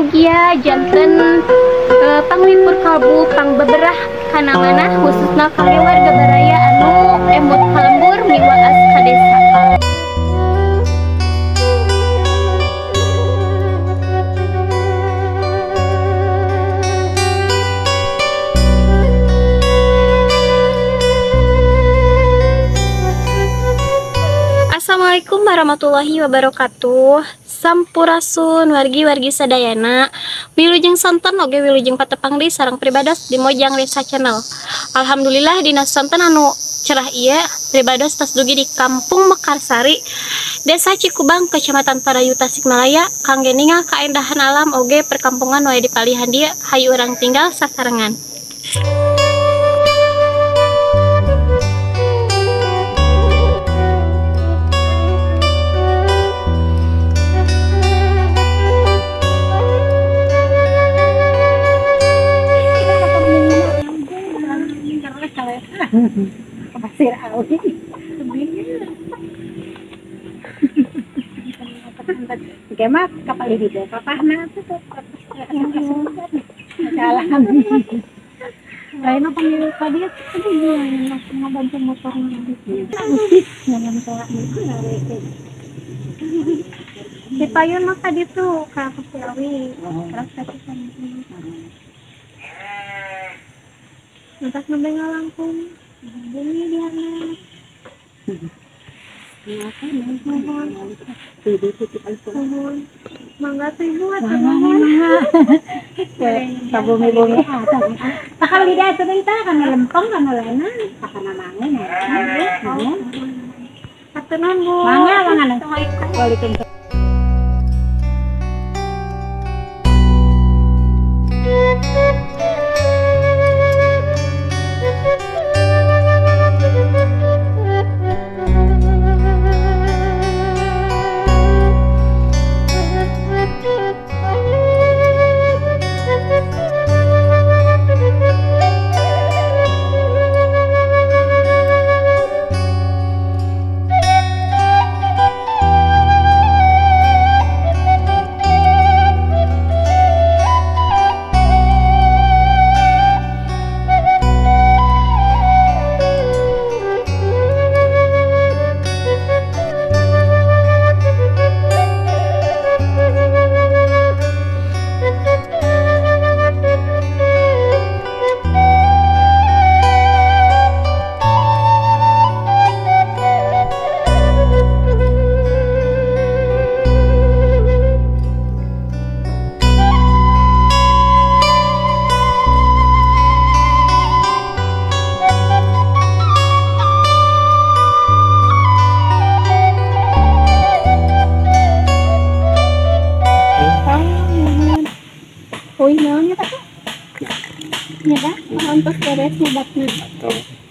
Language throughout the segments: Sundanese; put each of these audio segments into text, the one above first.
Mugia janten panglipur kalbu pangbeberah kana manah khususna kangge warga baraya anu emut ka lembur miwaas ka desa. Assalamualaikum warahmatullahi wabarakatuh. Sampurasun wargi-wargi sadayana. Wilujeng sonten oge wilujeng patepang deui sareng pribados di Mojang Desa Channel. Alhamdulillah dina sonten anu cerah ieu pribados tos dugi di Kampung Mekarsari, Desa Cikubang, Kecamatan Parayu, Tasikmalaya, kangge ningal kaendahan alam oge perkampungan wae di palihan dieu hayu urang tinggal sasarengan. Pasir awi. Oke mah kapal di bawah papahna tuh jalan. Lain apa panggil tadi itu langsung ngabantu motornya. Di payun mah tadi tuh ke pasir awi, terus kasih Mentas nembe ngalangkung bumi di anak. Nuhun. Mangga tuh ibu atuh nuhun. Bumi-bumi takal lidah atuh teh kana lempeng kana lena kana mangun. Atuh nuhun Bu. Mangga mangga. Assalamualaikum. Waalaikumsalam.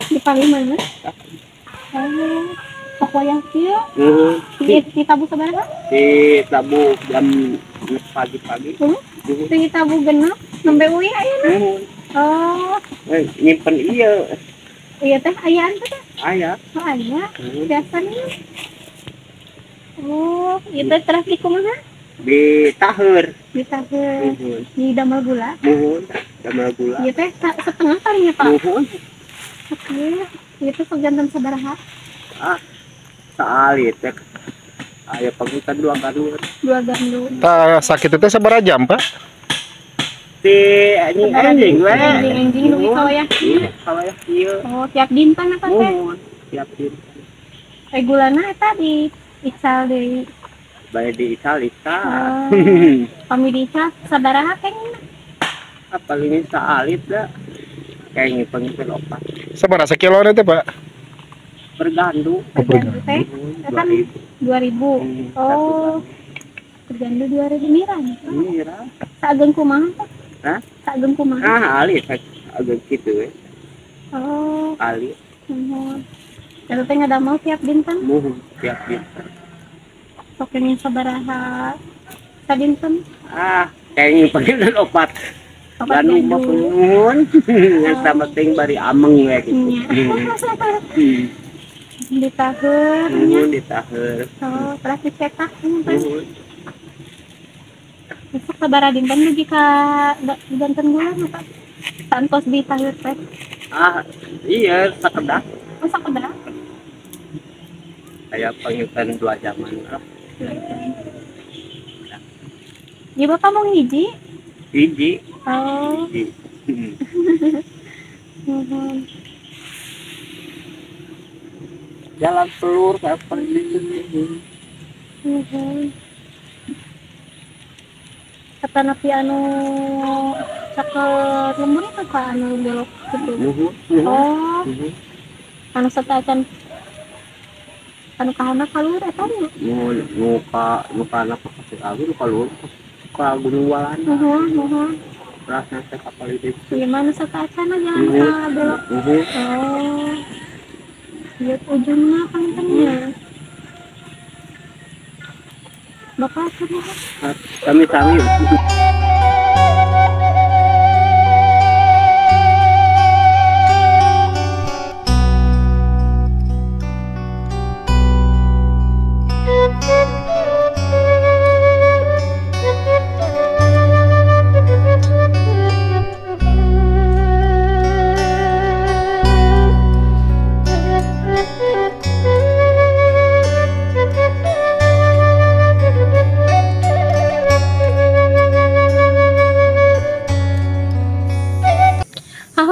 Di paling mana? Oh, toko yang kieu. Di tabu sabaraha? Di tabu jam pagi-pagi. Di tabu genep nembe uih ayeuna. Oh. Nyimpen ieu. Ieu teh ayaan teh? Aya. Oh, aya. Biasanya. Oh, ieu teh teras di kumaha? Di taheur. Di taheur. Di damel gula. Muhun, damel gula. Ieu teh setengah kalinya, Pak. Muhun. Oke, itu seganten sabaraha? Ah, saalit teh. Aya pangitan 2 gandul. 2 gandul. Tah sakit teh sabaraha jam, Pak? Ti anjing we. Anjing dugi ka wayah kieu. Ka wayah kieu. Oh, tiap dinten apa teh? Muhun, tiap dinten. Gulana eta di ical deui. Bae di ical ical. Pami di ical sabaraha kenging? Ah, paling saalit da. Kayaknya pengen opat. Sabaraha sakilo teh, Pak? Bergandu. Bergandu teh kan 2000. Oh. Bergandu 2000 mirah. Mirah. Saageng kumaha teh? Hah? Saageng kumaha? Ah, alit ageng kitu we. Oh. Alit. Muhun. Eta teh ngadamel tiap dinten? Muhun, tiap dinten. Sok ini sabaraha sadinten? Ah, kayaknya pengen opat. Ganu mah nuhun, ngan penting bari ameng we gitu. Ditaheur nya. Ditaheur. Oh, terus dicetak. Masak sabaraha dinten dugi ka janten gula Pak? Santos di tahir teh. Ah, iya sakedah. Oh, sakedah. Saya panginten 2 jaman lah. Ya Bapak mau hiji? Hiji. Oh. Hiji. Jalan telur apa itu? Kata napi anu caket lembur itu ka anu belok gitu. Oh. Anu sateuacan anu kahana kalur eta nya. Nu ka nu kana ka Pasir Agung nu kalur ka Gunung Walanda. Nuhun. Rasna teh kapal itu. Ieu mah nu sateuacan jalan ka belok. Oh. Ieu ujungna pantennya. Bapak kumaha? Sami-sami.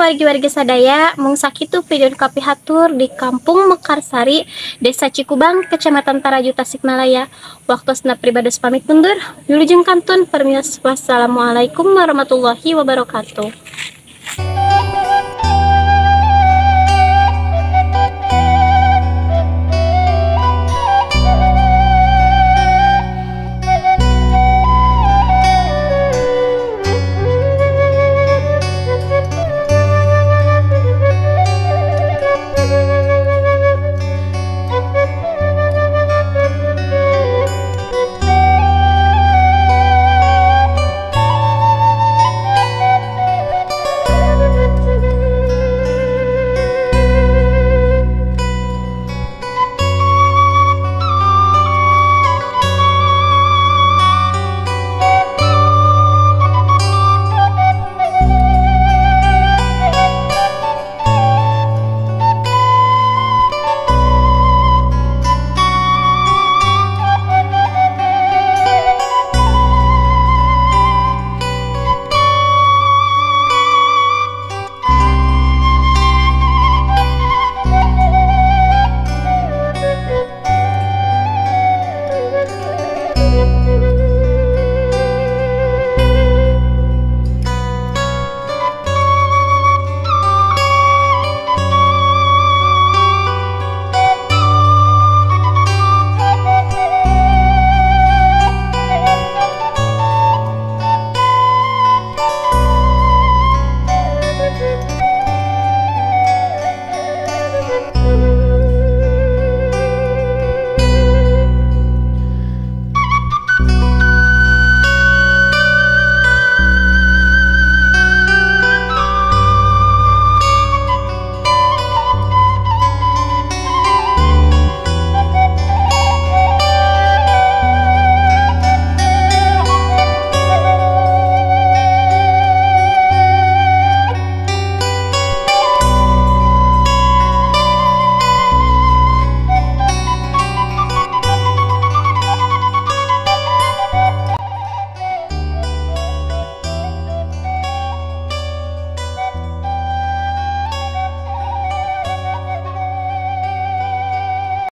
Wargi-wargi sadaya mung sakitu video kapihatur di Kampung Mekarsari, Desa Cikubang, Kecamatan Taraju, Tasikmalaya. Waktosna pribados pamit mundur. Wilujeng kantun permios, wassalamualaikum warahmatullahi wabarakatuh.